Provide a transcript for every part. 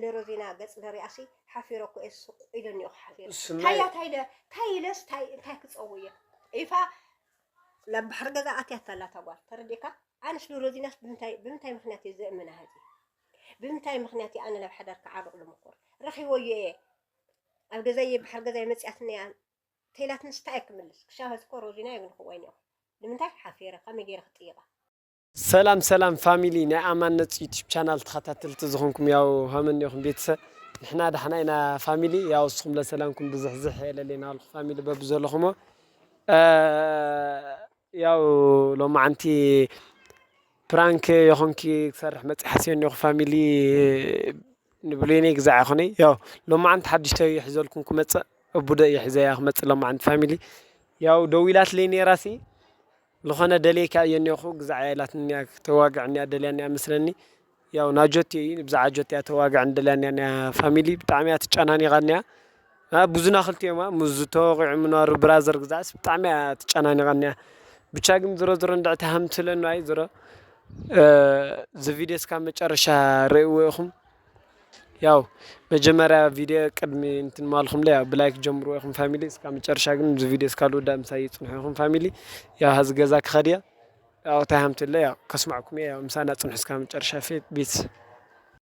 ንሮዚና ገጽ ንሪኣሲ ሓፊረ እኮ እየ ስቕ ኢለኒ እየ ሓፊረ። ስማይ- ታያ ታይለ ታይለስ ታይ እንታይ ክጸውየ ኢፋ ናብ ባሕሪ ገዛ ኣትያታ ኣላ እታ ጓል ተረዲእካ። ኣነስ ንሮዚናስ ብምንታይ ብምንታይ ምኽንያት እየ ዘእምና ህዚ ብምንታይ ምኽንያት እየ ኣነ ናብ ሓዳር ክዓርቕ ልምኩር ረኺበዮ እየ ኣብ ገዛየ ባሕሪ ገዛየ መጽያትኒ እያ ተይላትንስ እንታይ እየ ክምልስ ክሻብ ህዚ እኮ ሮዚና የግንኽዎ እየ ነኹ ንምንታይ ሓፊረ ከመይ ገይረ ክጥይቓ ሰላም ሰላም ፋሚሊ ናይ ኣማነጽ ዩቲብ ቻናል ተኸታተልቲ ዝኾንኩም ያው ሃመን ኢኹም ቤተሰብ ንሕና ዳሕና ኢና ፋሚሊ ያው እስኹም ለሰላምኩም ብዝሕዝሕ የለሌና ኣልኩ ፋሚሊ በብዘለኹሞ ያው ሎማዓንቲ ፕራንክ የኾንኪ ክሰርሕ መፅእ ሓስዮ እኒኹ ፋሚሊ ንብሉይነይ ግዛዕ ይኹነይ ያው ሎማዓንቲ ሓድሽተ ይሕዘልኩም ክመፅእ እቡደ ይሕዘያ ክመፅእ ሎማዓንቲ ፋሚሊ ያው ደዊላትለይ ነይራሲ ዝኾነ ደልየካ እየ እኒኦኹ ግዛዕ እያ ኢላትኒ እያ ተዋግዕኒ እያ ደልያኒ እያ መስለኒ ያው ናጆት እዩ ብዛዕ ኣጆት እያ ተዋግዕኒ ደልያኒ እያ ፋሚሊ ብጣዕሚ እያ ትጨናኒቓኒ እያ ብዙና ክልቲኦም እያ ምስ ዝተወቂዑ ምናሩ ብራዘር ግዛዕስ ብጣዕሚ እያ ትጨናኒቓኒ እያ ብቻ ግን ዝሮ ዝሮ እንድዕ ተሃምትለኑ ኣይ ዝሮ እዚ ቪድዮ እስካብ መጨረሻ ርእይዎ ኢኹም ያው መጀመርያ ቪድዮ ቅድሚ እንትን ማልኹምለ ያው ብላይክ ጀምሩ ኢኹም ፋሚሊ እስካብ መጨረሻ ግን እዚ ቪድዮ እስካብ ልውዳእ ምሳይ ይጽንሑ ኢኹም ፋሚሊ ያው ሀዚ ገዛ ክኸድያ ያው እንታይ ሃምትለ ያው ከስማዕኩም እየ ያው ምሳና ጽንሑ እስካብ መጨረሻ ፌት ቤት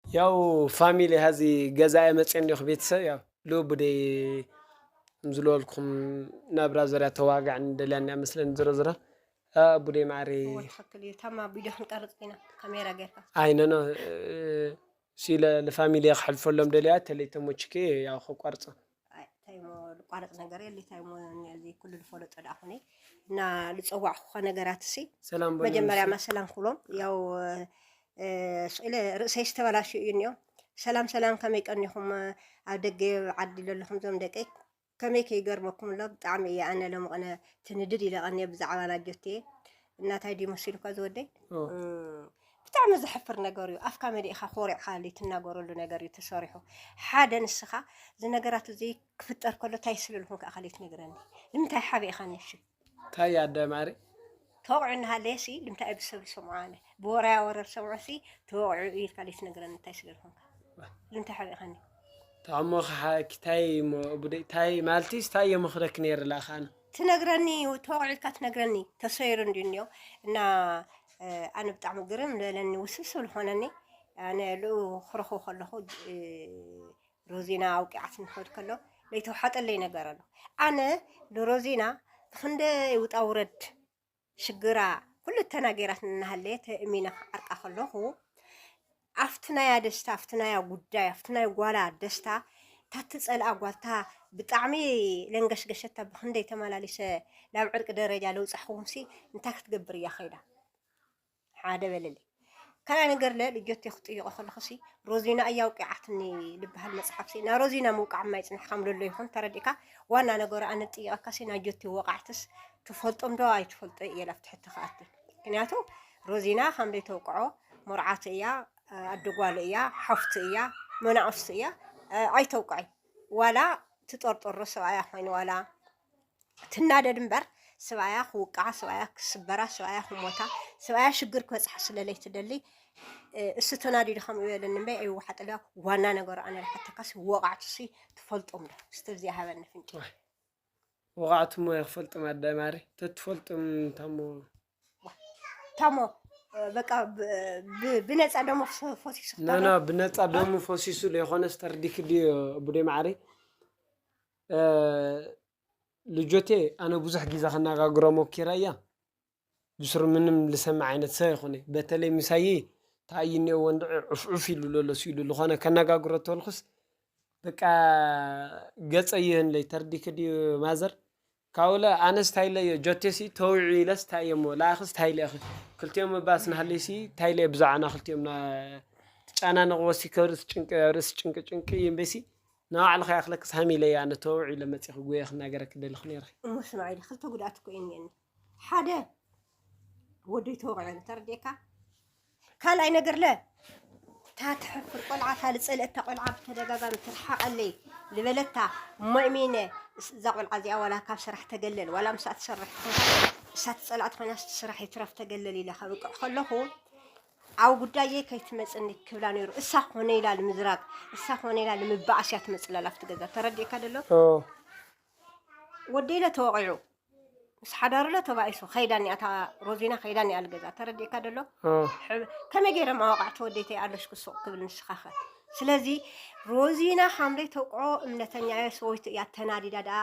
ያው ፋሚሊ ሀዚ ገዛ እየ መጽየ እንዲኹ ቤተሰብ ያው ልቡ ደይ ዝለወልኩም ናብራ ዘርያ ተዋጋዕኒ ደልያኒ መስለን ዝሮ ዝሮ ኣቡደይ ማዕሪ ትኽክል እዩ። ታማ ቪድዮ ክንቀርጽ ኢና ካሜራ ጌርካ። ኣይነኖ ሲለ ንፋሚሊ ክሕልፈሎም ደልያ ተለይ ተሞችኬ ያው ከቋርጾ። ኣይ ታይሞ ልቋረጽ ነገር የለ ታይሞ እዚ ኩሉ ዝፈለጦ ደኣ ኾነ እና ልጸዋዕኩኻ ነገራት ሲ ሰላም በሉ መጀመርያ ንሱ። ማ ሰላም ክብሎም ያው ስኢለ ርእሰይ ዝተበላሽዩ እዩ እኒኦ ሰላም ሰላም ከመይ ቀኒኹም ኣብ ደገ ዓዲ ዘለኹም ዞም ደቀይ ከመይ ከይገርመኩም ኣሎ ብጣዕሚ እየ ኣነ ሎምቐነ ትንድድ ኢለ ቐንየ ብዛዕባ ናጆቴ እናታይ ድዩ መሲሉካ ዝወደይ ብጣዕሚ ዘሕፍር ነገር እዩ ኣፍካ መሊእኻ ኮሪዕካ ዘይትናገረሉ ነገር እዩ ተሰሪሑ ሓደ ንስኻ እዚ ነገራት እዚ ክፍጠር ከሎ ታይ ስለ ዝኾንካ ኢኻ ዘይትነግረኒ ንምንታይ ሓቢእኻኒ እሺ ታይ ኣደ ማሪ ተወቕዑ እናሃለየ ሲ ልምንታይ ብሰብ ዝሰምዖ ኣነ ብወራያ ወረር ሰምዖ ሲ ተወቕዑ እዩ ኢልካ ዘይትነግረኒ እንታይ ስለ ዝኾንካ ልምንታይ ሓቢእኻኒ ታሞ ታይ ሞ ቡደይ ታይ ማልቲስ ታይ የመኽረክ ነይር ላኻን ትነግረኒ ተወቕዑ ኢልካ ትነግረኒ ተሰይሩ እንዲ እኒኦ እና ኣነ ብጣዕሚ ግርም ዝበለኒ ውስብስብ ዝኾነኒ ኣነ ልኡ ክረኽቦ ከለኹ ሮዚና ኣውቂዓት ንኸድ ከሎ ለይተውሓጠለይ ነገር ኣሎ ኣነ ንሮዚና ብክንደይ ውጣ ውረድ ሽግራ ኩሉ ተናጌራት እናሃለየ ተእሚነ ክዓርቃ ከለኹ ኣብቲ ናያ ደስታ ኣብቲ ናያ ጉዳይ ኣብቲ ናይ ጓላ ደስታ ታትፀልኣ ጓልታ ብጣዕሚ ለንገሽገሸታ ብክንደይ ተመላሊሰ ናብ ዕርቂ ደረጃ ለውፃሕኹምሲ እንታይ ክትገብር እያ ከይዳ ሓደ በልለይ። ካልኣይ ነገር ለ ልጆቴ ክጥይቆ ከለኹሲ ሮዚና እያ ኣውቂዓትኒ ልበሃል መፅሓፍሲ ናይ ሮዚና ምውቃዕ ማይፅንሕካ ምለሎ ይኹን ተረዲእካ ዋና ነገሩ ኣነ ጥይቐካሲ ናይ ጆቴ ወቃዕትስ ትፈልጦም ዶ ኣይትፈልጦ እየ ላብቲ ሕቶ ክኣቲ ምክንያቱ ሮዚና ከም ዘይተውቅዖ መርዓቲ እያ ኣደጓል እያ ሓፍቲ እያ መናእፍቲ እያ ኣይተውቅዐይ ዋላ ትጠርጠሮ ሰብኣያ ኮይኑ ዋላ ትናደድ እምበር ስብኣያ ክውቃዓ ስብኣያ ክስበራ ስብኣያ ክሞታ ስብኣያ ሽግር ክበፅሓ ስለለይትደሊ እሱ ተናዲዱ ከምኡ ይበለኒ እምበይ ኣይወሓጠልያ ዋና ነገሩ ኣነ ዝሓተካስ ወቃዕትሲ ትፈልጦም ዶ እስቲ ኣብዚኣ ሃበኒ ፍንጭ ወቃዕቲ እሞ ክፈልጥም ኣዳይ ማሪ ተትፈልጥም ታሞ ታሞ በቃ ብነፃ ደሞ ፈሲሱ ናና ብነፃ ደሞ ፈሲሱ ለይኮነ ስተርዲክ ድዮ ቡደይ ማዕሪ ልጆቴ ኣነ ብዙሕ ግዜ ከነጋግሮ ሞኪረ እያ ብስሩ ምንም ልሰምዕ ዓይነት ሰብ ይኹነ በተለይ ምሳይ ተኣይኒ ወንድዒ ዑፍዑፍ ኢሉ ለሎ ሲሉ ዝኾነ ከነጋግሮ ተልኩስ በቃ ገፀ ይህንለይ ተርዲክ ድዩ ማዘር ካብኡለ ኣነስ ታይለ እዮ ጆቴሲ ተውዒ ኢለስ ታይ እሞ ለኣኽስ ታይለ እኺ ክልቲኦም መባስ ናሃለይሲ ታይለ ብዛዕና ክልቲኦም ትጫናነቕ ወሲ ከርስ ጭንቂ ርስ ጭንቂ ጭንቂ እምበሲ ንባዕልኻ ያኽለክስ ሃም ኢለ እየ ኣነ ተወውዒ ኢለ መፂኹ ጉየ ክናገረኪ ደለኹ ነይረ። እሞ ስማዒ ኢለ ክልተ ጉድኣት እኮ እዩ እኒአኒ። ሓደ ወደይ ተወቕዐ ተረዲእካ። ካልኣይ ነገር ለ እታ ትሕፍር ቆልዓ እታ ልፀልአታ ቆልዓ ብተደጋጋሚ ትርሓቐለይ ዝበለታ እሞ እሚነ እዛ ቆልዓ እዚኣ ዋላ ካብ ስራሕ ተገለል ዋላ ምስኣ ትሰርሕ እሳ ትፀላእ ትኾይና ስራሕ ይትረፍ ተገለል ኢለ ከብቅዕ ከለኹ ኣብ ጉዳየይ ከይትመፅኒ ክብላ ነይሩ። እሳ ኮነ ኢላ ንምዝራግ፣ እሳ ኮነ ኢላ ንምባኣስ እያ ትመፅእ ዘላ ኣብቲ ገዛ። ተረዲእካ ደሎ? ኦ ወደይ ኢለ ተወቒዑ ምስ ሓዳሩ ለ ተባኢሱ ከይዳ እኒኣ፣ እታ ሮዚና ከይዳ እኒኣ ልገዛ። ተረዲእካ ደሎ? ኦ ሕብ- ከመይ ገይረ ማወቃዕቲ ወደይተይ ኣለሽ ክሱቕ ክብል ንስኻኸ? ስለዚ ሮዚና ሓምለይ ተውቅዖ እምነተኛ እየ፣ ሰበይቱ እያ። ተናዲዳ ደኣ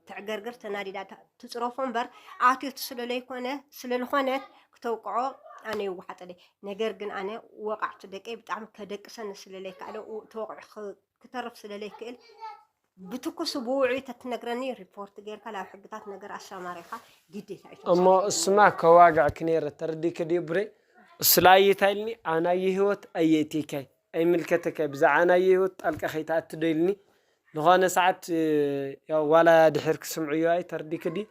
ተዕገርግር፣ ተናዲዳ ታ- ትፅረፎ እምበር ኣትዮት ስለለይኮነ ስለልኾነት ክተውቅዖ ኣነ ይወሓጠለይ። ነገር ግን ኣነ ወቃዕቲ ደቀይ ብጣዕሚ ከደቅሰኒ ስለለይከኣለ ው- ተወቂዑ ክ- ክተርፍ ስለለይክእል ብትኩሱ ብውዑይ ተትነግረኒ ሪፖርት ጌርካ ላብ ሕግታት ነገር ኣሰማሪኻ ግዴታ እዩ። እሞ እስማ ከዋግዕክ ነይረ ተረዲክ ድዩ ብሬ? እሱ ለኣየት ኣይልኒ ኣናየ ህይወት ኣየእትየካይ ኣይምልከተካይ ብዛዕባ ናየ ህይወት ጣልቃ ከይትኣቲ ዶ ኢልኒ። ዝኾነ ሰዓት ያው ዋላ ድሕር ክስምዕዮ ኣይ ተረዲክ ድዩ?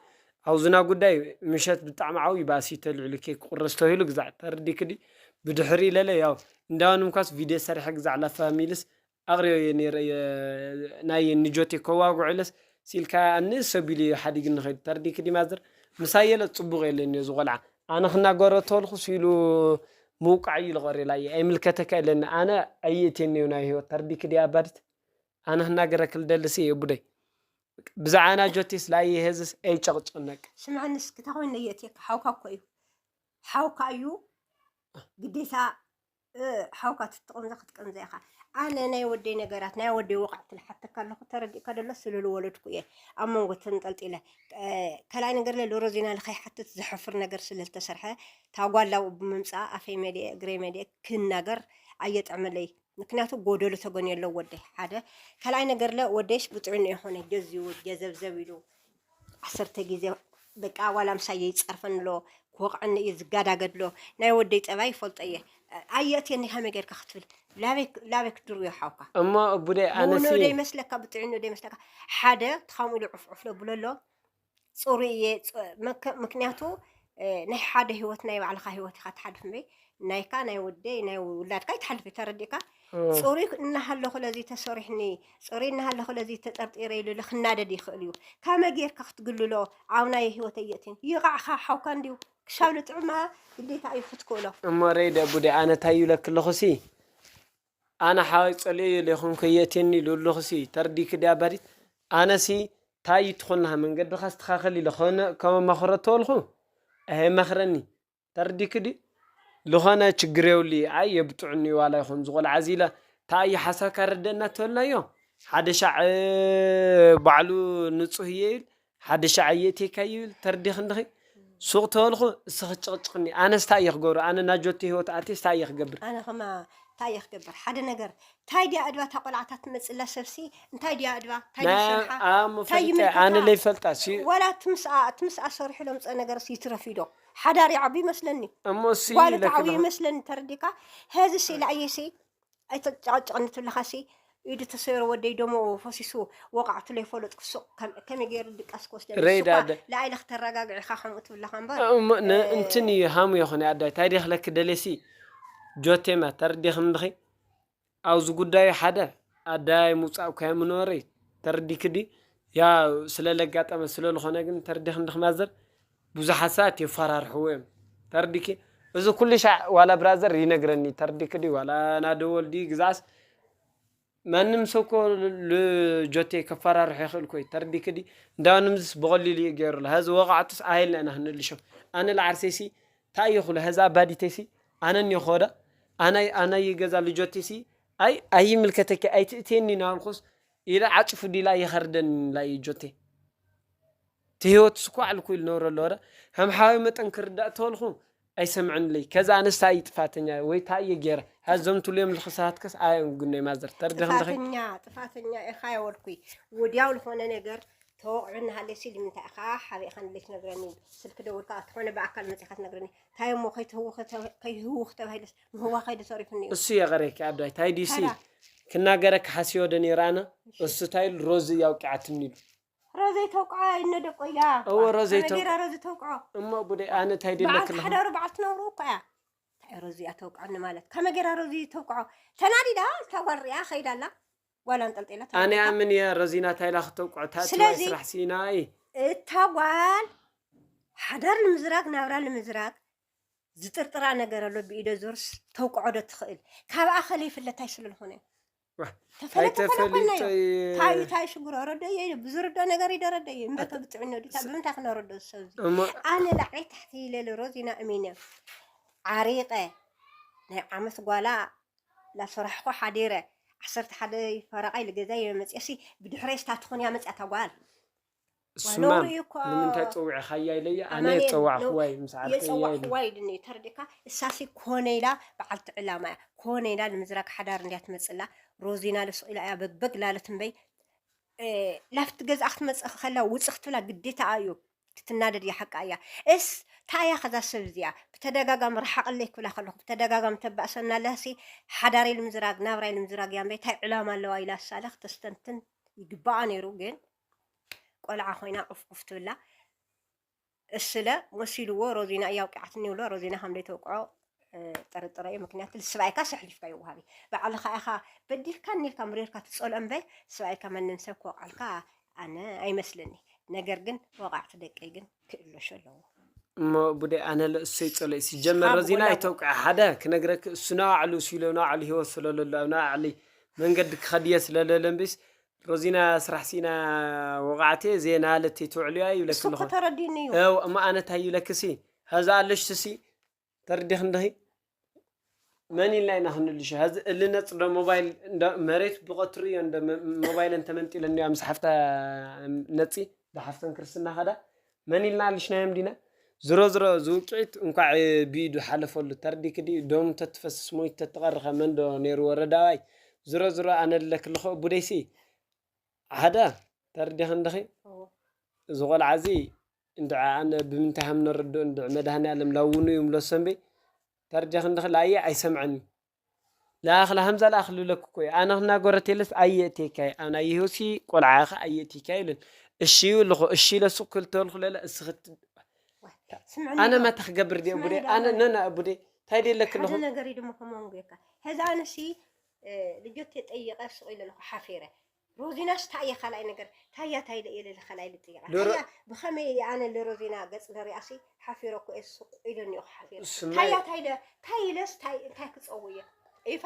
ኣብዝና ጉዳይ ምሸት ብጣዕሚ ዓብዩ ባእሲ ተልዕሉ ኬክ ክቁረስ ተባሂሉ ግዛዕ ተረዲክ ድዩ? ብድሕሪ ኢለለ ያው እንዳውን እንኳስ ቪድዮ ሰሪሐ ግዛዕ ላፋሚልስ ኣቕርዮ እየ ነይረ እየ ናይ ንጆቴ ከዋጉዕለስ ሲልካ ኣንስ ሰቢሉ እዩ ሓዲግ ንኸይድ ተርዲክ ዲማዝር ምሳየለ ጽቡቕ የለን እዩ ዝቆልዓ ኣነ ክናገሮ ተልኩ ሲሉ ምውቃዕ እዩ ልቐሪ ላየ ኣይምልከተካ የለኒ ኣነ ኣየእትየኒ እዩ ናይ ህይወት ተርዲክ ዲ ኣባዲት ኣነ ክናገረክ ልደልሲ እየ ቡደይ ብዛዕና ጆቴስ ላየ ሄዝስ ኣይጨቕጭቕነቅ ስምዐኒ እስኪ እንታይ ኮይኑ የእትየካ ሓውካ እኮ እዩ ሓውካ እዩ ግዴታ ሓውካ ትትቕምዘ ክትቅምዘ ኢኻ ኣነ ናይ ወደይ ነገራት ናይ ወደይ ወቃዕቲ ልሓተካ ኣለኹ ተረዲእካ ደሎ ስለ ልወለድኩ እየ ኣብ መንጎ ተንጠልጢለ ከላይ ነገር ለሮዚና ልኸይሓትት ዘሕፍር ነገር ስለ ዝተሰርሐ ታጓላው ብምምፃእ ኣፈይ መሊአ እግረይ መሊአ ክናገር ኣየጥዕመለይ ምክንያቱ ጎደሉ ተገንዮ ኣለዎ ወደይ ሓደ ካልኣይ ነገር ለ ወደይስ ብጥዕኑ የኾነ ገዝዩ ገዘብዘብ ኢሉ ዓሰርተ ግዜ በቃ ዋላ ምሳየ ይፀርፈኒ ኣሎ ክወቕዐኒ እዩ ዝጋዳገድ ኣሎ ናይ ወደይ ፀባይ ይፈልጦ እየ ኣየእትየኒ ከመይ ጌርካ ክትብል ላበይ ክትድርብዮ ሓውካ እሞ እቡደይ ኣነሲ ንውንኡ ደይመስለካ ብጥዕኑ ደይመስለካ ሓደ ትኻምኡ ኢሉ ዕፍዕፍ ለብሎ ኣሎ ፅሩይ እየ ምክንያቱ ናይ ሓደ ህይወት ናይ ባዕልኻ ህይወት ኢኻ ትሓልፍ እምበይ ናይካ ናይ ወደይ ናይ ውላድካ ይትሓልፍ እዩ ተረዲእካ ፅሩይ እናሃለኹ ለዚ ተሰሪሕኒ ፅሩይ እናሃለኹ ለዚ ተጠርጢረ ኢሉ ልክናደድ ይኽእል እዩ ካመ ጌርካ ክትግልሎ ኣብ ናይ ህይወት ኣየእትን ይቓዕኻ ሓውካ እንዲዩ ክሻብ ልጥዕማ ግዴታ እዩ ክትክእሎ እሞ ረይደ ቡደ ኣነ ታይ ይብለክ ኣለኹ ሲ ኣነ ሓወይ ጸልዮ ኢለ ይኹን ከየእትየኒ ኢሉ ኣለኹ ሲ ተርዲክ ድያ ባዲት ኣነ ሲ ታይ ትኾንሃ መንገድኻ ኣስተኻኸል ኢለ ከመ መኽረቶ ኣልኹ ኣሄ መኽረኒ ተርዲክ ዲ ዝኾነ ችግር የውሊ ኣይ የብጥዑኒ ዋላ ይኹን ዝቆልዓ እዚ ኢለ ታይ ሓሳካ ረደና ተበልናዮ ሓደ ሻዕ ባዕሉ ንጹህ እየ ይብል ሓደ ሻዕ የእትየካ ይብል ተርዲኽ እንድኺ ሱቕ ተበልኹ እስኺ ጭቕጭቕኒ ኣነስ ታይ እየ ክገብሮ ኣነ ናጆቲ ህይወት ኣትየስ ታይ እየ ክገብር ኣነ ኸማ ታይ እየ ክገብር ሓደ ነገር ታይ ድያ ኣድባ እታ ቆልዓታ ትመፅላ ሰብሲ እንታይ ድያ ኣድባ ታይ ድያ ሸርሓ ኣሞ ታይ ፈሊጠ ይምልከታ ኣነ ለይፈልጣ ሲ ዋላ ትምስኣ ትምስኣ ሰሪሑ ለምፀ ነገርስ ይትረፍ ኢዶ ሓዳር ይዓቢ ይመስለኒ እሞ ሲ ጓል ኢለኪ ተዓብዩ ኣለኹ ይመስለኒ ተረዲካ ሀዚ ሲ ለኣየ ሲ ኣይተጨቃጨቅኒ ትብለኻ ሲ ኢዱ ተሰይሩ ወደይ ደሞ ፈሲሱ ወቃዕቱ ለይፈለጥኩ ሱቅ ከም- ከመይ ገይሩ ድቃስ ክወስደኒ ረይዳ ሱኳ ኣደ- ለኣይለ ክተረጋግዒኻ ከምኡ ትብለኻ እምበር እሞ ን- እንትን እዩ ሃሙ ይኹን ኣዳይ ታይ ደኽለክ ደሌሲ ጆቴማ ተርዲኽም ድኺ ኣብዚ ጉዳዩ ሓደ ኣዳይ ምውፃእ እኳ ምኖረይ ተረዲክ ዲ ያ ስለ ለጋጠመ ስለ ዝኾነ ግን ተረዲኽ እንድኽ ማዘር ብዙሓት ሰባት የፈራርሕዎ እዮም ተረዲኪ እዚ ኩሉ ሻዕ ዋላ ብራዘር ይነግረኒ ተረዲክ ዲ ዋላ ናደወል ዲ ግዛዕስ ማንም ሰብ እኮ ልጆቴ ከፈራርሖ ይኽእል ኮይ ተረዲክ ዲ እንዳውንም ዝስ ብቐሊሉ እዩ ገይሩላ ሀዚ ወቃዕቱስ ኣየልና ኢና ክንልሾ ኣነ ለዓርሰይሲ ታይ እየ ኩሉ ሀዚ ኣባዲተይሲ ኣነን እየ ኮዳ ኣናይ ኣናይ ገዛ ልጆቴሲ ኣይ ኣይምልከተኪ ኣይትእትየኒ ናበልኩስ ኢለ ዓፅፉ ዲላ የኸርደን ኢላ እዩ ጆቴ ትህይወት ስኳዕ ልኩ ኢሉ ነብረ ኣለወረ ከም ሓወይ መጠን ክርዳእ ተበልኩ ኣይሰምዕንለይ ከዛ ኣነስታ እዩ ጥፋተኛ ወይ ታ እየ ገይረ ሀዞም ትልዮም ልኽሳትከስ ኣየን ጉነይ ማዘር ተርድኽ ንደኸይ ጥፋተኛ ጥፋተኛ ኢኻ የወልኩይ ወዲያው ልኾነ ነገር ተወቕዑ እናሃለሲ ልምንታይ ኢኻ ሓቢእኻ ንለይ ትነግረኒ ስልክ ደውልካ ተኾነ ብኣካል መፂኻ ትነግረኒ እንታይ እሞ ከይህውኽ ተባሂለስ ምህዋ ከይደ ተሪፉኒ እዩ እሱ የቐረኪ ኣዳይ ታይ ዲሲ ተራ ክናገረኪ ሓስዮ ዶ ነይረ ኣነ እሱ ታይ ኢሉ ሮዚ ያውቂዓትኒ ኢሉ ሮዘይ ተውቅዖ እነ ደቆያ እወ ሮዘይ ከመይ ተው- ገይራ ሮዚ ተውቅዖ እሞ ቡደይ ኣነ እንታይ በዓል ደለክ ኣለኹ ትሓዳሩ በዓል ትነብሩ እኮ እያ እንታይ ሮዚ እያ ተውቅዖኒ ማለት ከመይ ገይራ ሮዚ ተውቅዖ ተናዲዳ እታ ጓል ሪኣ ከይዳ ኣላ ጓል ኣንጠልጢላ ኣነ ተናዲዳ። ኣምን እየ ረዚና ታይላ ክተውቅዖ ታእትዋይ ስለዚ- ስራሕ ሲና እይ እታ ጓል ሓዳር ንምዝራግ ናብራ ንምዝራግ ዝጥርጥራ ነገር ኣሎ ብኢደ ዞርስ ተውቅዖ ዶ ትኽእል? ካብ ኣኸል ይፍለታይ ስለ ዝኾነ። ተፈለጠ ፈለኮነ እዩ። ታዩ ታይ ሽግሮ ረደየ እዩ። ብዝርዶ ነገር ይደረደየ እምበተ ብጥዕነ ዲታ ብምንታይ ክነረዶ ሰብ እዚ? ኣነ ላዕሊ ታሕቲ ኢለ ሮዚና እሚነ ዓሪቀ ናይ ዓመት ጓላ ላሰራሕኮ ሓዲረ ዓሰርተ ሓደ ፈረቃይ ልገዛ ይመፅእሲ ብድሕረይ ስታ ትኾን እያ መፅያ ታጓል። እሱማ ንምንታይ ፀዊዕኻያ ኢለየ ኣነ የፀዋዕኽዋ እዩ ምስ ዓርከያ ኢለ። ዋይድኒ ተረዲካ እሳሲ ኮነ ኢላ በዓልቲ ዕላማ እያ። ኮነ ኢላ ንምዝራግ ሓዳር እንድያ ትመፅላ። ሮዚና ልስቕ ኢላ እያ በግበግ ላለት እምበይ ላፍቲ ገዛ ክትመፅእ ከላ ውፅእ ክትብላ ግዴታ እዩ። ክትናደድ እያ ሓቃ እያ። እስ ታያ ከዛ ሰብ እዚኣ ብተደጋጋሚ ረሓቐለይ ክብላ ከለኹ ብተደጋጋሚ ተባእሰና ኣለሲ ሓዳረይ ልምዝራግ ናብራይ ልምዝራግ እያ እምበይ እንታይ ዕላማ ኣለዋ ኢላ ሳለ ክተስተንትን ይግባኣ ነይሩ። ግን ቆልዓ ኮይና ቁፍቁፍ ትብላ። እስለ መሲልዎ ሮዚና እያ ኣውቂዓትኒ ይብሎ። ሮዚና ከም ዘይተውቅዖ ጥርጥረ እዩ። ምክንያቱ ስብኣይካ ሰሕሊፍካ ይወሃቢ ባዕልኻ ኢኻ በዲልካ ኒልካ ምሪርካ ትፀልኦ እምበር ስብኣይካ መንን ሰብ ክወቃልካ ኣነ ኣይመስልኒ። ነገር ግን ወቃዕቲ ደቀይ ግን ክእለሾ ኣለዎ። እሞ ቡደይ ኣነ ለእሶ ይፀሎ ሲጀመር ረዚና ኣይተውቅዐ ሓደ ክነግረክ እሱ ናባዕሉ ሲሎ ናባዕሉ ህይወት ስለለሎ ኣብ ናባዕሊ መንገዲ ክኸድየ ስለለለ እምቢስ ሮዚና ስራሕ ሲና ወቃዕቴ ዜና ለተይ ትውዕልያ ይብለክ እሱ ኣለኹ። ከተረዲኒ እዩ። እው እማ ኣነ ታይ ይብለክሲ ሀዛ ኣለሽ ትሲ ተርዲኽ እንደኺ መን ኢልና ኢና ክንልሽ ሀዚ እሊ ነፅ ዶ ሞባይል እንደ መሬት ብቐትሩ እዮ እንደ መ- ሞባይል እንተመንጢለ እንዲያ ምስ ሓፍታ ነፂ ብሓፍተን ክርስትና ኸዳ መን ኢልና ኣልሽናዮም ዲና ዝሮ ዝሮ ዝውቅዒት እንኳዕ ብኢዱ ሓለፈሉ ተርዲክ ዲ ዶም ተትፈስስ ሞይት ተትቐርኸ መን ዶ ነይሩ ወረዳዋይ ዝሮ ዝሮ ኣነ ኣለክልኸ ቡደይሲ ሓደ ተርዲኽ እንደኺ እዎ። እዚ ቆልዓ እዚ እንድዒ ኣነ ብምንታይ ሃም ነረድኦ እንድዒ መድሃኒ ኣለም ላውኑ እዩ ምሎ ሰንበይ ተርዲኽ እንደኺ ላየ ኣይሰምዐን እዩ። ለኣኽላ ሃምዛ ለኣኽል ብለክ እኮ እዩ ኣነ ክናገረት የለስ ኣየ እቴካይ ኣብ ናይ ይህውሲ ቆልዓ ኸ ኣየ እቴካይ ይብለን እሺ ይብልኹ እሺ ኢለሱ ክልተልኩ ለለ እስኽት ስምዕኒ ኣነ ዶ? ማታ ክገብር ድየ ስምዕኒ ቡዴ ዶ ኣነ ኣነ? ነና ቡዴ እንታይ ደለክ ሓደ ኣለኹ ነገር እዩ ድማ ከማን ጎይካ ሀዛ ኣነሲ ልጆት የጠይቀ ስቕ ኢለ ኣለኹ ሓፊረ ሮዚናስ ታየ ካልኣይ ነገር ታያ ታይ ኢለ ለለ ካልኣይ ልጥይቃ ዶሮ- ታያ ብኸመይ ኣነ ለሮዚና ገጽ ለሪኣሲ ሓፊረ እኮ እየ ስቕ ኢለ እኒኦ ሓፊረ ስማይ- ታያ ታይ ኢለ ታይ ኢለስ ታይ እንታይ ክጸውየ ኢፋ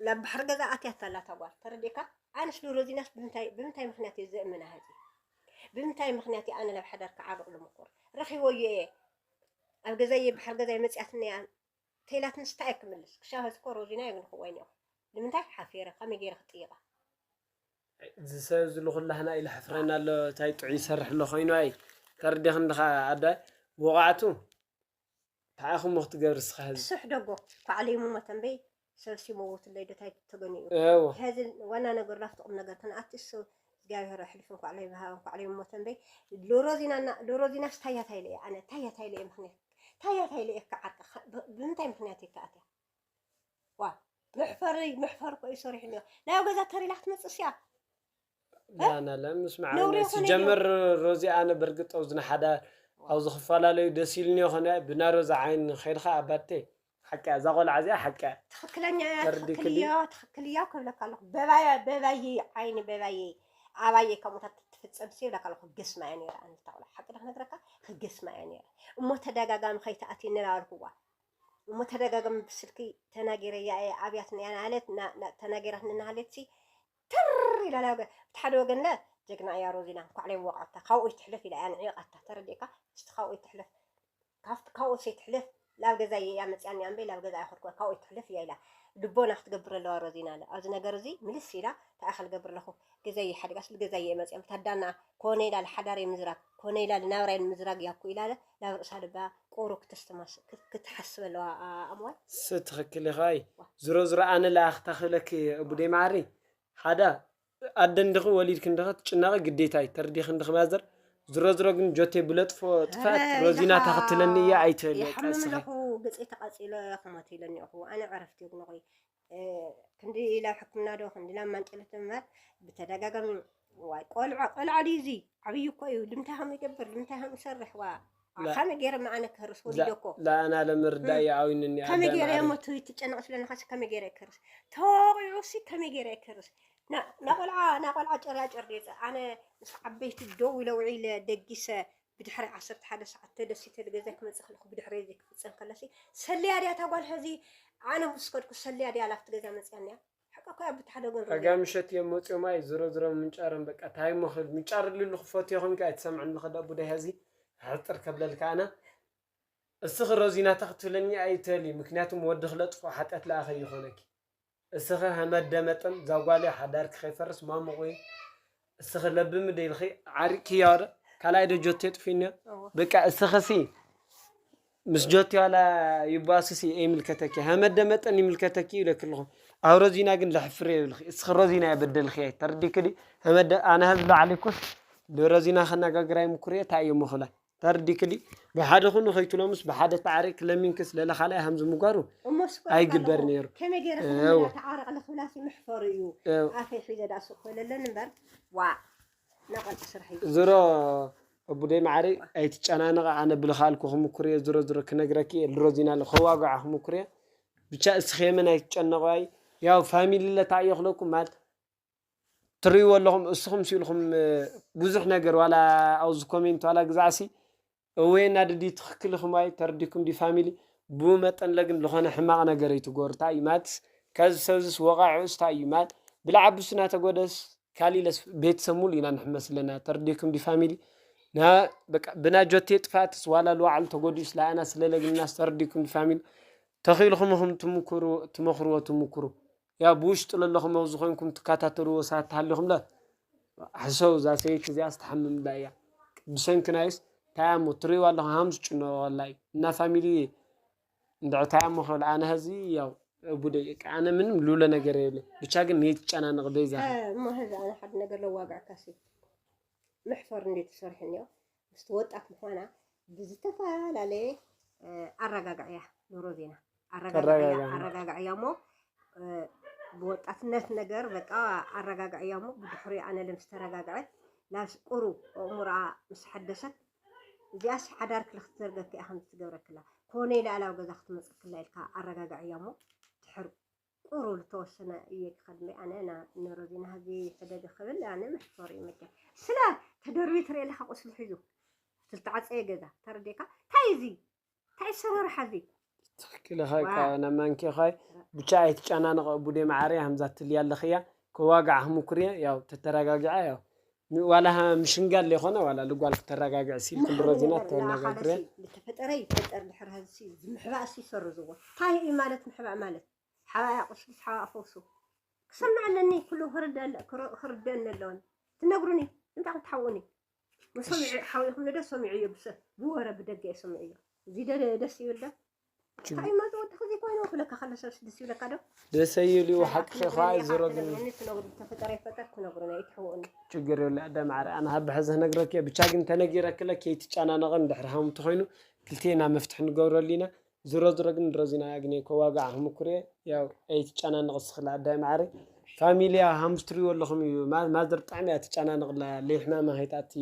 ናብ ባሕሪ ገዛ ኣትያታ ኣላ እታ ጓል ተረዲእካ ኣነስ ለሮዚናስ ብምንታይ ብምንታይ ምኽንያት እየ ዘእምና ህዚ ብምንታይ ምኽንያት እየ ኣነ ናብ ሓዳር ክዓርቕ ልምኩር ረኺበዮ እየ ኣብ ገዛየ ባሕሪ ገዛይ መጽያትኒ እያ ተይላትንስ እንታይ እየ ክምልስ ክሻብ ሀዚ እኮ ሮዚና የግንኽዎ ኣይኒኹ ንምንታይ ሓፊረ ከመይ ገይረ ክጥይቓ ዝሰብ ዝሉ ኩላህና ኢለ ሕፍረና ኣሎ እንታይ ጥዑይ ይሰርሕ ኣሎ ኮይኑ ኣይ ተርዲኽ እንድኻ ኣዳ ወቃዕቱ ተዓኹሞ ክትገብር ስኻ ህዚ ስሕ ደጎ ኳዕለይ ሙሞ ተንበይ ሰብሲ መውትለይ ዶ ታይ ተገኒኡ እዎ ሀዚ ዋና ነገር ላፍቲ ቁም ነገር ክንኣቲ እሱ እግዚኣብሔር ኣሕሊፉ እንኳዕ ለይ ብሃበ እንኳዕ ለይ ሙሞ ተንበይ ሎሮዚና ሎሮዚናስ ታያታ ኢለ እየ ኣነ ታያታ ኢለ እየ ምክንያት ታያታ ኢለ እየ ክዓርቀ ብምንታይ ምክንያት እየ ክኣትያ ዋ መሕፈሪ መሕፈሪ ኮ እዩ ሰሪሑ እኒኦ ናይ ገዛ ተሪላ ክትመፅእ ስያ ላና ለምስማዕ ነውሪ ይኾነ ሲጀመር ሮዚ ኣነ በርግጥ ኣብዚ ንሓዳ ኣብዚ ክፈላለዩ ደስ ኢልኒ ይኾነ ብናሮዛ ዓይን ኸይድካ ኣባቴ ሓቂ እያ እዛ ቆልዓ እዚኣ ሓቂ እያ ትኽክለኛ እያ ተርዲክሊ ትኽክል እያ ትኽክል እያ ክብለካ ኣለኹ በባያ በባየ ዓይኒ በባየ ኣባየ ከምኡታት ትፍፀም ሲ ይብለካ ኣለኹ ክገስማ እያ ነይራ ኣነ እታ ቆልዓ ሓቂ ዶ ክነግረካ ክገስማ እያ ነይራ እሞ ተደጋጋሚ ከይትኣትየኒ እናበልኩዋ እሞ ተደጋጋሚ ብስልኪ ተናጊረያ እየ ኣብያትና እያ ናለት ተናጊራትኒ እናሃለት ሲ ትር ኢላ ናብ ገ- ብቲ ሓደ ወገን ለ ጀግና እያ ሮዚና እንኳዕ ለይወቃታ ካብኡ ይትሕለፍ ኢላ እያ ንዒቃታ ተረዲእካ እስቲ ካብኡ ይትሕለፍ ካብቲ ካብኡ ሰይትሕለፍ ላብ ገዛ እየ እያ መፅያ እኒኣ እምበይ ላብ ገዛ ኣይኸድኩ ካብኡ ይትሕለፍ እያ ኢላ ልቦና ክትገብር ኣለዋ ሮዚና ለ ኣብዚ ነገር እዚ ምልስ ኢላ ተኣኸል ገብር ኣለኹ ገዛ እየ ሓዲጋስ ልገዛ እየ መፅያ ብታዳና ኮነ ኢላ ልሓዳር ምዝራግ ኮነ ኢላ ልናብራይ ምዝራግ እያ እኮ ኢላ ለ ናብ ርእሳ ልባ ቆሮ ክተስተማስ ክትሓስብ ኣለዋ ኣምዋይ ስ ትኽክል ኢኻ ይ ዝሮ ዝሮ ኣነ ለኣኽታ ክብለክ እቡደይ መዓሪ ሓደ ኣደ እንድኺ ወሊድክ እንድኺ ትጭነቒ ግዴታ እዩ ተርዲኽ እንድኺ ማዘር ዝሮ ዝሮ ግን ጆቴ ብለጥፎ ጥፋት ሮዚና ታኽትለኒ እያ ኣይትበል ይሕምም ኣለኹ ገፀይ ተቃፂለ ክሞት ኢለኒ እኹ ኣነ ዕረፍቲ ይግንኹ ክንዲ ናብ ሕክምና ዶ ክንዲ ናብ ማንጨለት ምባል ብተደጋጋሚ ዋይ ቆልዓ ቆልዓ ድዩ እዚ ዓብይ እኮ እዩ ልምንታይ ከም ይገብር ልምንታይ ከም ይሰርሕ ዋ ከመይ ገይረ መዓነ ክህርስ ወሊደ እኮ ለኣና ለምርዳእ ይኣዊንኒ ከመይ ገይረ እሞ ትጨነቕ ስለኒ ካሲ ከመይ ገይረ ክህርስ ተወቂዑ ሲ ከመይ ገይረ ክህርስ ናቆልዓ ናቆልዓ ጨርያ ጨር ዲፀ ኣነ ምስ ዓበይቲ ደው ኢለ ውዒለ ደጊሰ ብድሕሪ ዓሰርተ ሓደ ሰዓት ተደሲተ ገዛ ክመፅእ ከለኹ ብድሕሪ እዚ ክፍፀም ከለሲ ሰልያ ድያ እታ ጓል ሐዚ ኣነ ምስ ከድኩ ሰልያ ድያ ላብቲ ገዛ መፅያኒያ ሓቂ እኮ እያ ብትሓደጎን ቀጋ ምሸት እዮም መፅኦም ኣይ ዝሮ ዝሮ ምንጫሮም በቃ እንታይ እሞ ክብል ምንጫር ልሉ ክፈትዮ ኮንካ ኣይትሰምዕን ምኸዳ ቡዳይ ሀዚ ሕፅር ከብለልካ ኣነ እስኺ ሮዚና ተኽትብለኒ ኣይትበሊ ምክንያቱም ወዲ ክለጥፎ ሓጢኣት ለኣኸ ይኾነኪ እስኺ ሀመደ መጠን ዛጓልዮ ሓዳርኪ ከይፈርስ ማሙቑ እስኺ ለብሚ ደይልኺ ዓሪቅክያ ወደ ካልኣይ ዶ ጆቴ ጥፊንዮ በቃ እስኺ ሲ ምስ ጆቴ ዋላ ይባስሲ ኣይምልከተኪ ሀመደ መጠን ይምልከተኪ ይብለኪ ኣለኹ ኣብ ሮዚና ግን ለሕፍር የብልኺ እስኺ ሮዚና የበደልኽያ ተረዲክዲ ሀመደ ኣነ ህዝቢ ላዕሊኩስ ንሮዚና ከነጋግራ ይምኩር እየ እንታይ እየ ምኽላይ ተረዲክዲ ብሓደ ኩኑ ከይትሎምስ ብሓደ ተዓሪቅ ክለሚንክስ ለለ ካልኣይ ሃምዚ ምጓሩ እሞ ስኮ ኣይግበር ኣለኹ። ነይሩ። ከመይ ገይረ እዎ። ክምላ ተዓረቕ ለኽብላሲ መሕፈሩ እዩ። እዎ። ኣፈይ ሒዘ ዳኣ ስኮ ለለን እምበር ዋ ናቆልዓ ስራሕ እዩ። ዝሮ እቡደይ ማዕሪ ኣይትጨናነቐ ኣነ ብልኻልኩ ክምኩር እየ ዝሮ ዝሮ ክነግረኪ እየ ልሮዚና ለ ከዋግዓ ክምኩር እየ ብቻ እስኺ የመን ኣይትጨነቑ ኣይ ያው ፋሚሊ ለታእዮ ክለኩም ማለት ትርእይዎ ኣለኹም እስኹም ሲልኹም ብዙሕ ነገር ዋላ ኣብዚ ኮሜንት ዋላ ግዛዕሲ እወ ናድዲ ትኽክል ኢኹም ኣይ ተረዲኩም ዲ ፋሚሊ ብኡ መጠን ለግን ዝኾነ ሕማቕ ነገር ኣይትገሩ እንታይ እዩ ማለት ከዚ ሰብዝስ ወቓዕኡስ እንታይ እዩ ማለት ብልዓብሱ እናተጎደስ ካሊለስ ቤተሰብ ሙሉ ኢና ንሕመስ ኣለና ተረዲኩም ዲ ፋሚሊ ብና ጆቴ ጥፋትስ ዋላ ልዋዕሉ ተጎዲኡስ ለኣና ስለለግንናስ ተረዲኩም ዲ ፋሚሊ ተኺልኹም ኢኹም ትምክሩ ትመኽርዎ ትምክሩ ያው ብውሽጢ ለለኹም ኣብዚ ኮይንኩም ትከታተልዎ ሰባት ተሃሊኹም ለ ሕሰው እዛ ሰበይቲ እዚኣስ ትሓምም እላ እያ ብሰንኪ ናይስ እንታይ ኣሞ ትርእይዋ ኣለኹም ሃምዚ ጭነቐላ እዩ እና ፋሚሊ እንድዒ እንታይ ኣሞ ክብል ኣነ ሀዚ ያው እቡደይ ኣነ ምንም ልብሎ ነገር የብለ ብቻ ግን ንየትጨናነቕ በይዛ እሞ ሀዚ ኣነ ሓደ ነገር ለዋግዕካሲ መሕፈር እንዴት ትሰርሕ እኒኦ ምስቲ ወጣት ምዃና ብዝተፈላለየ ኣረጋግዕያ ኑሮ ዜና ኣረጋግዕያ እሞ ብወጣትነት ነገር በቃ ኣረጋግዕያ እሞ ብድሕሪ ኣነ ለምስ ተረጋግዐት ላስ ቁሩ ኣእምሮኣ ምስ ሓደሰት እዚኣስ ሓዳር ክልክትዘርገካ እያ ከምዚ ትገብረክላ ኮነ ኢላ ኣላው ገዛ ክትመፀክላ ኢልካ ኣረጋግዕያ እሞ ድሕር ቁሩብ ዝተወሰነ እየ ክኸድመይ ኣነ ና ንሮዚና ህዚ ሕደገ ክብል ኣነ መሕፈር እዩ መቸ ስለ ተደርቢ ትርኢ ኣለካ ቁስሊ ሒዙ ትልተዓፀየ ገዛ ተረዴካ እንታይ እዚ እንታይ ሰራርሓ እዚ ትክክል ኢኻ ቃ ነማንኪ ኻይ ብቻ ኣይትጨናነቐ ቡዴ ማዓረ ሃምዛ ትልያ ኣለኽያ ከዋጋዕ ክምኩርየ ያው ተተረጋግዐ ያው ዋላ ምሽንጋል ዘይኮነ ዋላ ልጓል ክተረጋግዕ ሲል ክንድሮ ዚና ተነጋግረ ተፈጠረ ይፈጠር ድሕር ሀዚ ዝምሕባእ ሲ ሰርዝዎ እንታይ እዩ ማለት ምሕባእ ማለት ሓባያ ቁስልስ ሓባያ ፈውሱ ክሰምዕ ኣለኒ ኩሉ ክርደኒ ኣለውን ትነግሩኒ እንታይ ክትሓውኒ ሰሚዑ ሓዊኹም ንደ ሰሚዑ እዩ ብሰ ብወረ ብደገ እየ ሰሚዑ እዩ እዚ ደ ደስ ይብል ደ እንታይ መጡ ወዲ ክዚ ኮይኑ ክለካ ከለ ሰብስ ደስ ይብለካ ዶ ደሰ ይብልዎ ሓቂ ኸዓ ዝሮ ግን ትነግሩ ተፈጠረ ይፈጠር ክነግሩ ናይ ትሕውኒ ችግር የለ ኣዳ ማዕረ ኣነ ሃብ ሕዘ ነግረክ ብቻ ግን ተነጊረክለ ከይትጨናነቕን ድሕሪ ሃምቲ ኮይኑ ክልቴና መፍትሒ ንገብረሉ ኢና ዝሮ ዝሮ ግን ድሮ ዚና ኣግኔ ከዋጋዕ ክምኩር እየ ያው ኣይትጨናነቕ ስኽላ ኣዳይ ማዕረ ፋሚልያ ሃምስትሪዎ ኣለኹም እዩ ማዘር ብጣዕሚ እያ ትጨናነቕላ ለይሕማማ ከይትኣቲ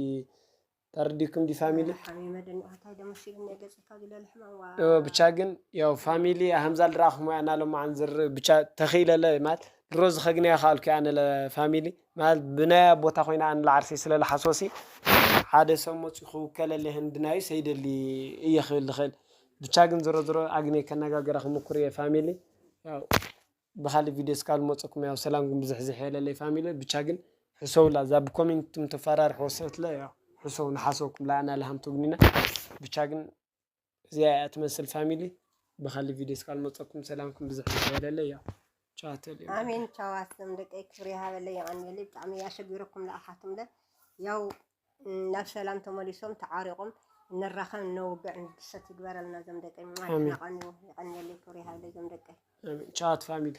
ተረዲኩም ዲ ፋሚሊ ሓሚመ ደኒቑ እንታይ ደመሲሉ ናይ ገጽካ ዝለለ ሕማም ዋ እዎ ብቻ ግን ያው ፋሚሊ ሃምዛ ልረኣኹም እያ ናሎም ዓንዝር ብቻ ተኽኢለለ ማለት ድሮ ዝኸግንያ ከኣልኩ እያ ነለ ፋሚሊ ማለት ብናያ ቦታ ኮይና ኣነ ለዓርሲ ስለ ለሓሶሲ ሓደ ሰብ መፂኡ ክውከለለ ህንድናዩ ሰይደሊ እየ ክብል ልኽእል ብቻ ግን ዝሮ ዝሮ ኣግኔ ከነጋገረ ክምኩር እየ ፋሚሊ ያው ብካሊእ ቪድዮ እስካብ ልመፀኩም ያው ሰላምኩም ብዝሕዝሕ የለለይ ፋሚሊ ብቻ ግን ሕሰውላ እዛ ብኮሜንት ምትፈራርሕዎ ሰብትለ ያው ሕሰው ንሓሰውኩም ለኣና ለሃምቱ ግኒና ብቻ ግን እዚኣ እያ ትመስል ፋሚሊ ብካሊእ ቪድዮ እስካብ ልመፀኩም ሰላምኩም ብዝሕዝሕ የለለይ ያው ቻው ተልዩ ኣሜን ቻው ኣስለም ደቀይ ክብሪ ይሃበለይ የቐንየለይ ብጣዕሚ ያሸጊረኩም ለኣኻትምለ ያው ናብ ሰላም ተመሊሶም ተዓሪቆም ንራኸብ ነውግዕ ንድሰት ይግበረልና ዞም ደቀይ ማለት ኣሜን። ናቐንዩ የቐንየለይ ክብሪ ይሃበለይ ዞም ደቀይ ኣሜን። ቻት ፋሚሊ